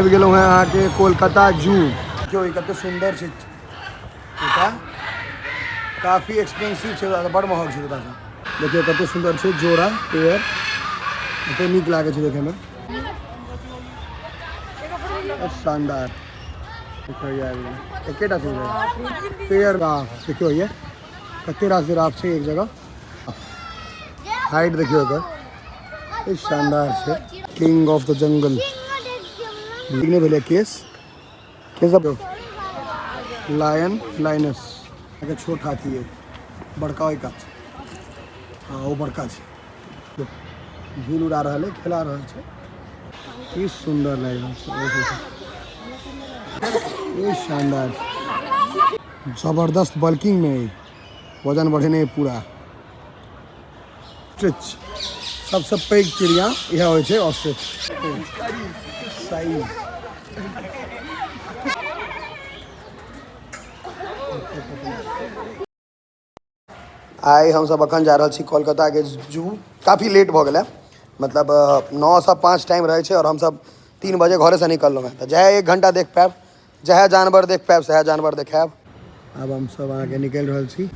आबि गेलहुँ हेँ अहाँके कोलकाता जू। देखियौ ई कते सुन्दर छै तोता, काफी एक्सपेंसिव छै, बड़ महग छै तोता सब। देखियौ कते सुन्दर छै जोड़ा पेयर, कते नीक लागै छै देखैमे, शानदार। देखियौ ई आबि गेलै, एकेटा छै पेयर। देखियौ ये कते रास जिराफ छै एक जगह। हाइट देखियौ एकर, ई शानदार छै। किंग ऑफ the जंगल नहि भेलै केस केस लायन लाइनस। अहाँके छोट हाथी है, बड़का ओहि कात छै। हँ ओ बड़का छै, झूल उड़ा रहल है, खेला रहल छै। की सुन्दर लागि रहल छै, ई शानदार जबरदस्त बल्किंग में है, वजन बढ़ेने पूरा। ऑस्ट्रिच सबसँ पैघ चिड़िया इएह होइ छै ऑस्ट्रिच। साइज आइ हमसब अखन जा रहल छी कोलकाताके जू। काफी लेट भऽ गेलै, मतलब 9 से 5 टाइम रहै छै और हमसब 3 बजे घरेसँ निकललहुँ हेँ, तऽ जएह 1 घण्टा देख पायब, जएह जानवर देख पायब सएह जानवर देखायब। आब हमसब अहाँके निकलि रहल छी।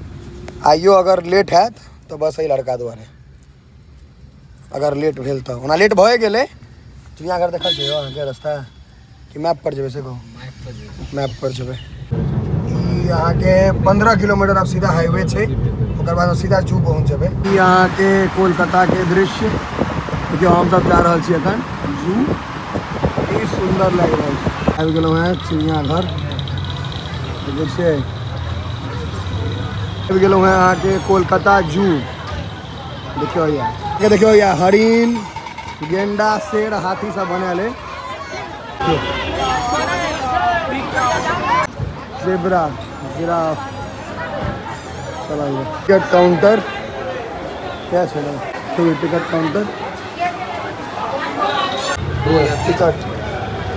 आइयो अगर लेट हैत तऽ बस एहि लड़का दुआरे, अगर लेट भेल तऽ। ओना लेट भए गेलै। चिड़ियाघर देखल छै अहाँके रास्ता कि मैप पर जेबै से कहू? मैप पर जेबै। ई अहाँके 15 किलोमीटर आब सीधा हाईवे छै, ओकर बाद सीधा जू पहुँच जेबै। ई अहाँके कोलकाताके दृश्य देखियौ, हमसब जा रहल छी एखन जू। की सुन्दर लागि रहल छै। आबि गेलहुँ हेँ चिड़ियाघर, देखै छियै। आबि गेलहुँ हेँ अहाँके कोलकाता जू। देखियौ या देखियौ या हरिण, गेंडा, शेर, हाथी सब बनायल है। Zebra, giraffe. चला टिकट काउंटर क्या छै? टिकट काउंटर टिकट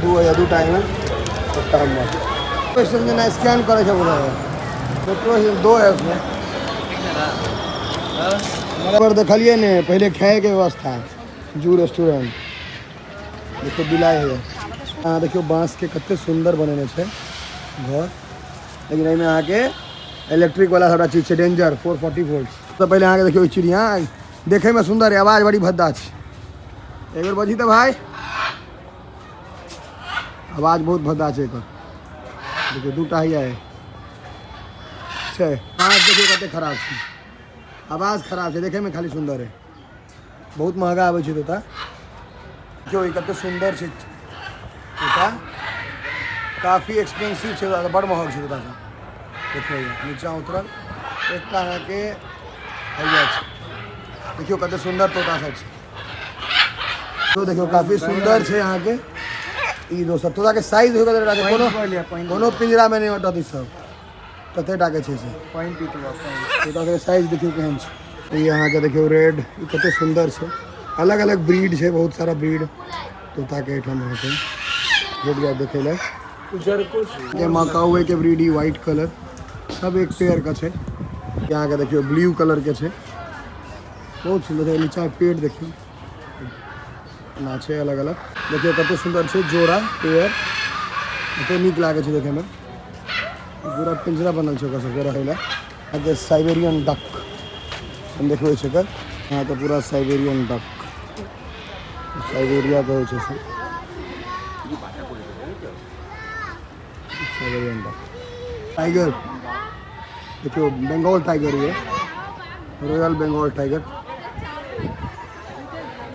दू या दू टाइम है, एकटा हमर क्वेश्चन जेना स्कैन करै छै बोला है, मेट्रो स्टेशन दो है उसमें। बराबर देखलिए ने पहले खाए के व्यवस्था जू रेस्टोरेंट। देखियौ बिलाइ है। अहाँ देखियौ बाँसके कते सुन्दर बनेने छै घर, लेकिन एहिमे अहाँके इलेक्ट्रिक वाला सबटा चीज छै, डेंजर 440 वोल्ट। तऽ पहिले अहाँके देखियौ चिड़िया देखैमे सुन्दर है, आवाज बड़ी भद्दा छै। एक बेर बजही तऽ भाई, आवाज बहुत भद्दा छै एकर। देखियौ दूटा हैया छै। आवाज देखियौ कते खराब छै, आवाज खराब छै, देखैमे खाली सुन्दर है। बहुत महगा आबै छै तोता। देखियौ ई कते सुन्दर छै तोता, काफी एक्सपेंसिव छै, बड़ महग छै तोता सब। देखियौ नीचा उतरल एकटा अहाँके हैया छै। देखियौ कते सुन्दर तोता सब छै। तो देखियौ काफी सुन्दर छै अहाँके ई दोसर तोता के साइज देखियौ कते टाके, कोनो कोनो पिंजरा में नहि अटत ई सब, कते टाके छै से। तोता के साइज देखियौ केहन छै। ई अहाँके देखियौ रेड, ई कते सुन्दर छै। अलग अलग ब्रीड छै, बहुत सारा ब्रीड तोता के एहिठाम अहाँके भेट जायत देखै लए। के मकाउए के ब्रीड, ई व्हाइट कलर, सब एक पेयर के छै। अहाँके देखियौ ब्लू कलर के छै, बहुत सुन्दर छै। नीचा पेड़ देखियौ ना छै अलग अलग। देखियौ कते सुन्दर छै जोड़ा पेयर, कते नीक लागै छै देखैमे। पूरा पिंजरा बनल छै ओकर सबके रहै लए। अहाँके साइबेरियन डक हम देखबै छै एकर। अहाँके पूरा साइबेरियन डक, साइबेरिया के होइ छै से साइबेरियन डक। टाइगर देखियौ, बंगाल टाइगर, ये रॉयल बंगाल टाइगर।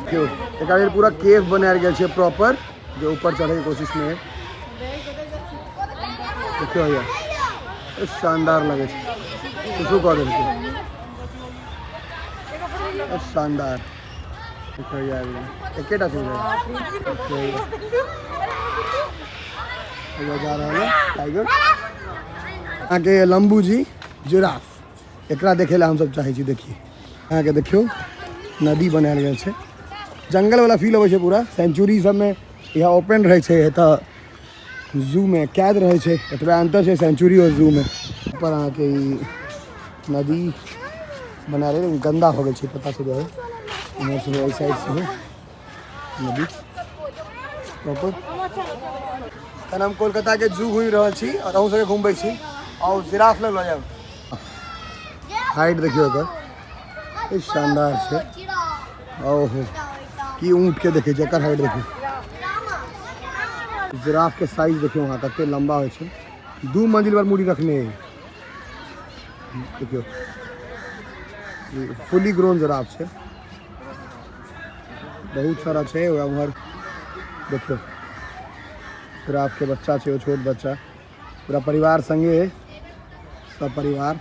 देखियौ एकरा लेल पूरा केव बनायल गेल छै प्रॉपर, जे ऊपर चढ़े के कोशिश में है। देखियौ भैया शानदार लगे छै, सुसु कऽ देलकै, शानदार। देखियौ भैया एकेटा चीज है। देखियौ जा रहल है टाइगर। अहाँके लम्बू जी जिराफ, एकरा देखै लए हमसब चाहै छी। देखिए अहाँके देखियौ नदी बनायल गेल छै, जंगल वाला फील अबै छै पूरा। सेंचुरी सबमे इएह ओपन रहै छै, एतऽ जू में कैद रहै छै। एतबा अंतर छै सेंचुरी और जू में। ऊपर अहाँके ई नदी बना रहे, गंदा हो गेल छै पता से जो है। इम्हर से एहि साइड से नदी। प्रॉपर। तहन हम कोलकाताके जू घुमि रहल छी आओर अहूँ सबके घुमबै छी। आओर जिराफ लग लऽ जायब। हाइट देखियौ एकर, ई शानदार छै। ओहो की ऊँट के देखै छै, एकर हाइट देखियौ। जिराफ के साइज देखियौ अहाँ कते लम्बा होइ छै। 2 मंजिल पर मूड़ी रखने है। देखियौ फुली ग्रोन जिराफ छै, बहुत सारा छै। उम्हर देखियौ जिराफ के बच्चा छै, ओ छोट बच्चा, पूरा परिवार संगे है, सब परिवार।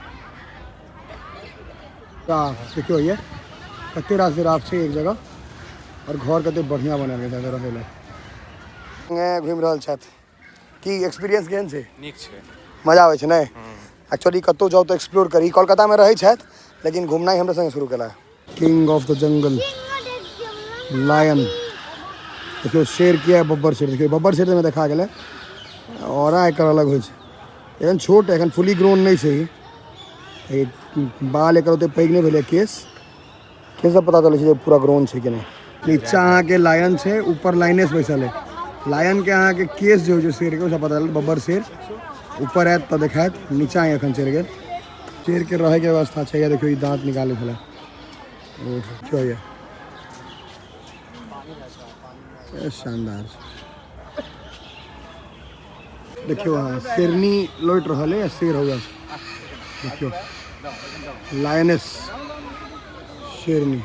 जिराफ देखियौ ये कते रास जिराफ छै एक जगह, और घर कते बढ़िया बनायल गेल छै रहै लए। घुमि रहल छथि। की एक्सपीरियंस केहन छै? नीक छै, मजा आबै छै ने? एक्चुअली कतहु जाउ तऽ एक्सप्लोर करी। कोलकातामे रहै छथि लेकिन घुमनाइ हमरा संगे शुरू केला। King of the jungle lion, देखियौ शेर किया बब्बर शेर, देखियौ बब्बर शेर मे देखा गेलै। औरा एकर अलग होइ छै, एखन छोट एखन फुली ग्रोन नहि छै ई, बाल एकर ओते पैघ नहि भेलै, केस केस पता चलै छै जे पूरा ग्रोन छै कि नहि। नीचा अहाँके लायन छै, ऊपर लाइनेस बैसल है। लायन के अहाँके केस जे होइ छै शेर के, ओसब पता चलत। बब्बर शेर ऊपर आयत तऽ देखायत, नीचा ही एखन चलि गेल। शेर के रहैके व्यवस्था छै। देखियौ ई दाँत निकालै छलै। ओ देखियौ ये शानदार छै। देखियौ अहाँ शेरनी लौटि रहल है, शेर हो गया। देखियौ लायनेस शेरनी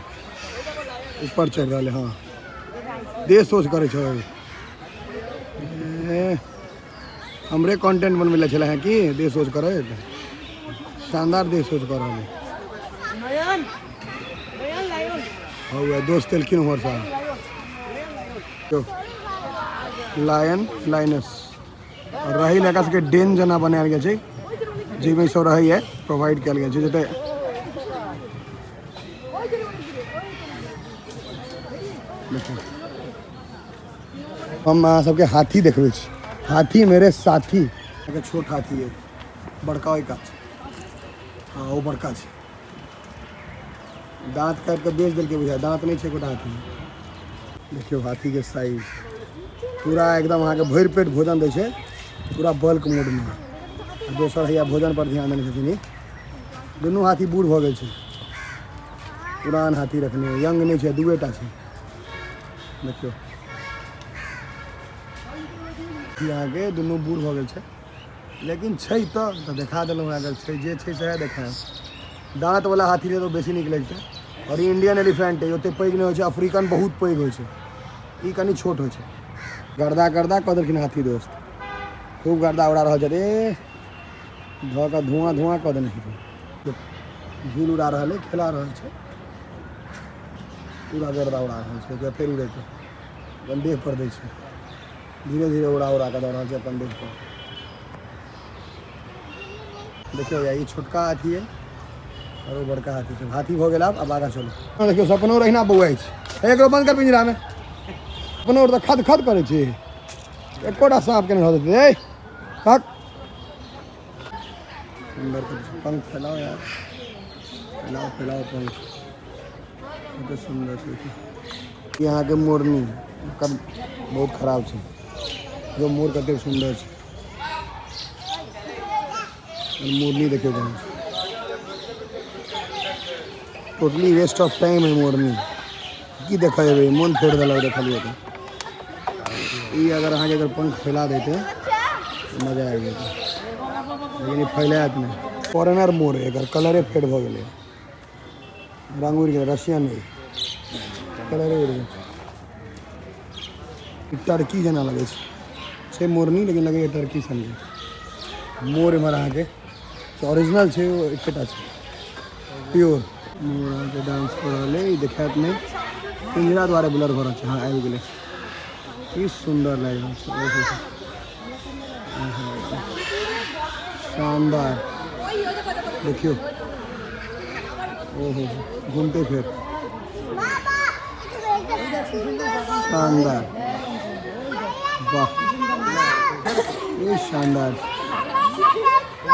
ऊपर चढ़ि रहल है। हाँ देह सोच करै छै। हमरे कंटेंट बनबै लए छलै हँ कि देह सोच करै, शानदार देह सोच कऽ रहल है। हौ दोस्त एलखिन उम्हरसँ। लायन लाइनस और रहै लए एकरा सबके डेन जेना बनायल गेल छै, जाहिमे सब रहैए, प्रोवाइड कयल गेल छै जतऽ। देखियौ हम अहाँ सबके हाथी देखबै छी। हाथी मेरे साथी। एकर छोट हाथी है, बड़का ओहि कात छै। हाँ ओ बड़का छै, दाँत काटि कऽ बेच देलकै बुझाय, दाँत नहि छै एकोटा हाथी। देखियौ हाथी के साइज पूरा एकदम अहाँके भरि पेट भोजन दै छै, पूरा बल्क मोडमे। दोसर हैया भोजन पर ध्यान देने छथिन। ई दुनू हाथी बूढ़ भऽ गेल छै, पुरान हाथी रखने, यंग नहि छै, दूएटा छै। देखियौ ई अहाँके दुनू बूढ़ भऽ गेल छै, लेकिन छै तऽ देखा देलहुँ अगर छै, जे छै सएह देखायब। दाँतवला हाथी रहै तऽ बेसी नीक लगतै। और ई इंडियन एलिफेंट है, ओते पैघ नहि होइ छै। अफ्रीकन बहुत पैघ होइ छै, ई कनि छोट होइ छै। गर्दा गर्दा कऽ देलखिन हाथी दोस्त, खूब गर्दा उड़ा रहल छै रे, धऽ कऽ धुआं धुआं कऽ देने छथिन। झूल उड़ा रहल है, खेला रहल छै, पूरा गर्दा उड़ा रहल छै। ओकरा फेर उड़ेतै, अपन देह पर दै छै, धीरे धीरे उड़ा उड़ा कऽ दऽ रहल छै अपन देह पर। देखियौ ई छोटका हाथी है और ओ बड़का हाथी छै। हाथी भऽ गेल, आब आगाँ चलू। देखियौ सपनो रहिना बौआइ छै, एकरो बंद कर पिंजरामे। अपनो तऽ खद खद करै छै, एकोटा साँपके नहि रहऽ देतै। ए हक सुन्दर पंख फैलाओ यार, फैलाओ फैलाओ पंख, कते सुन्दर छै। ई अहाँके मोरनी, एकर बहुत खराब छै। जो मोर कते सुन्दर छै, मोरनी देखियौ केहन छै। टोटली वेस्ट ऑफ टाइम है मोरनी, की देखऽ जेबै, मोन फोड़ि देलक देखलियै तऽ। ई अगर अहाँके एकर पंख फैला दैतै तऽ मजा आबि जेतै, लेकिन ई फैलायत नहि। फॉरेनर मोर है, एकर कलरे फेड भऽ गेलै, रंग उड़ि गेलै, रशियन है, कलरे उड़ि गेल। ई टर्की जेना लगै छै, छै मोरनी लेकिन लगैए टर्की सनके मोर। एम्हर अहाँके ओरिजिनल छै, ओ एकेटा छै प्योर मोर। अहाँके डांस कऽ रहल है, ई देखायत नहि, पिंजरा द्वारे ब्लर भऽ रहल छै। हाँ आबि गेलै, की सुन्दर लागि रहल छै, ओहो शानदार। देखियौ ओहो घूमते फेर शानदार, वाह ये शानदार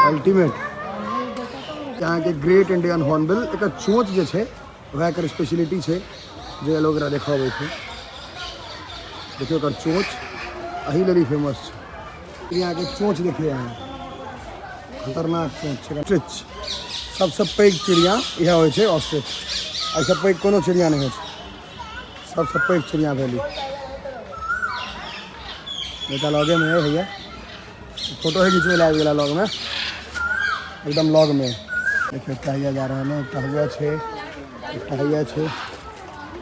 अल्टीमेट। अहाँके ग्रेट इंडियन हॉर्नबिल, एकर चोंच जे छै वएह एकर स्पेशलिटी छै जे लोग एकरा देखबै छै। देखियौ एकर चोंच एहि लेल ई फेमस छै। चिड़ियाके चोँच देखिए अहाँ, खतरनाक चोँच छै। ऑस्ट्रिच सबसँ पैघ चिड़िया इएह होइ छै, ऑस्ट्रिच। एहिसँ पैघ कोनो चिड़िया नहि होइ छै, सबसँ पैघ चिड़िया भेल ई। एकटा लगेमे है भैया, फोटो है घिचबै लए आबि गेला लगमे, एकदम लगमे। देखियौ एकटा हैया जा रहल है, एकटा हैया छै, एकटा हैया छै।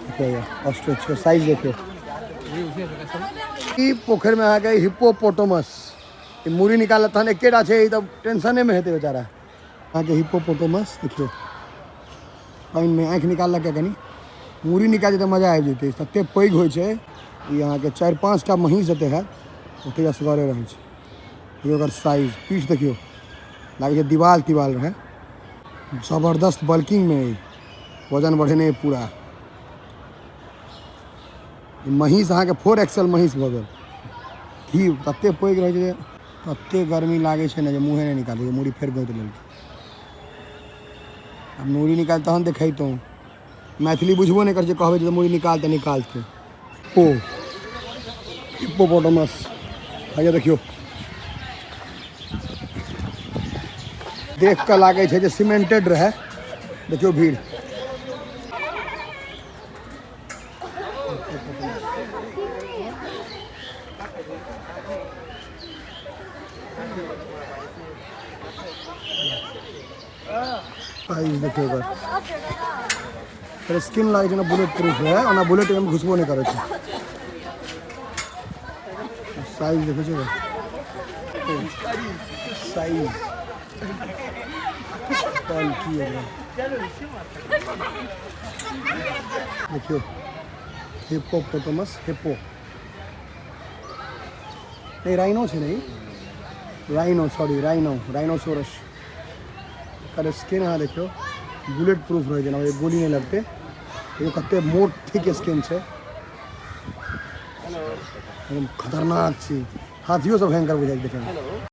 देखियौ हैया ऑस्ट्रिच के साइज देखियौ। ई पोखरिमे अहाँके हिप्पोपोटामस, ई मूड़ी निकालत तहन एकेटा छै, ई तऽ टेंशनेमे हेतै बेचारा। अहाँके हिप्पोपोटामस देखियौ पानिमे आँखि निकाललकै, कनि मूड़ी निकालि जेतै मजा आबि जेतै, ततेक पैघ होइ छै ई। अहाँके 4-5 टा महीँस जते हैत ओते असगरे रहै छै। ई ओकर साइज, पीठ देखियौ, लागै छै दिवाल तिवाल रहै, जबरदस्त बल्किंगमे अइ, वजन बढ़ेने अइ पूरा। ई महीँस अहाँके 4XL महीँस भऽ गेल। घी ततेक पैघ रहै छै जे ततेक गर्मी लागै छै ने जे मुँहे नहि निकालै, मूड़ी फेर गोँति लेलकै। आब मूड़ी निकालि तहन देखैतहुँ, मैथिली बुझबो नहि करै छै, कहबै जे मूड़ी निकाल तऽ निकालतै। ओ हिप्पोपोटामस हैया देखियौ, देख कऽ लागै छै जे सीमेंटेड रहै। देखियौ भीड़। साइज देखियौ एकर, एकर स्किन लागै छै ना बुलेट प्रूफ है, ओना बुलेट एहिमे घुसबो नहि करै छै। साइज देखै छियै साइज की एकरा देखियौ, हिप्पोपोटामस, हिप्पो नहि राइनो छै, नहि राइनो, सॉरी राइनो, राइनोसोरस। एकर स्किन अहाँ देखियौ बुलेट प्रूफ रहै छै, जेना गोली नहि लगतै। देखियौ कते मोट थिक स्किन छै, एकदम खतरनाक छै, हाथियो सब भयंकर बुझाइ छै देखैमे।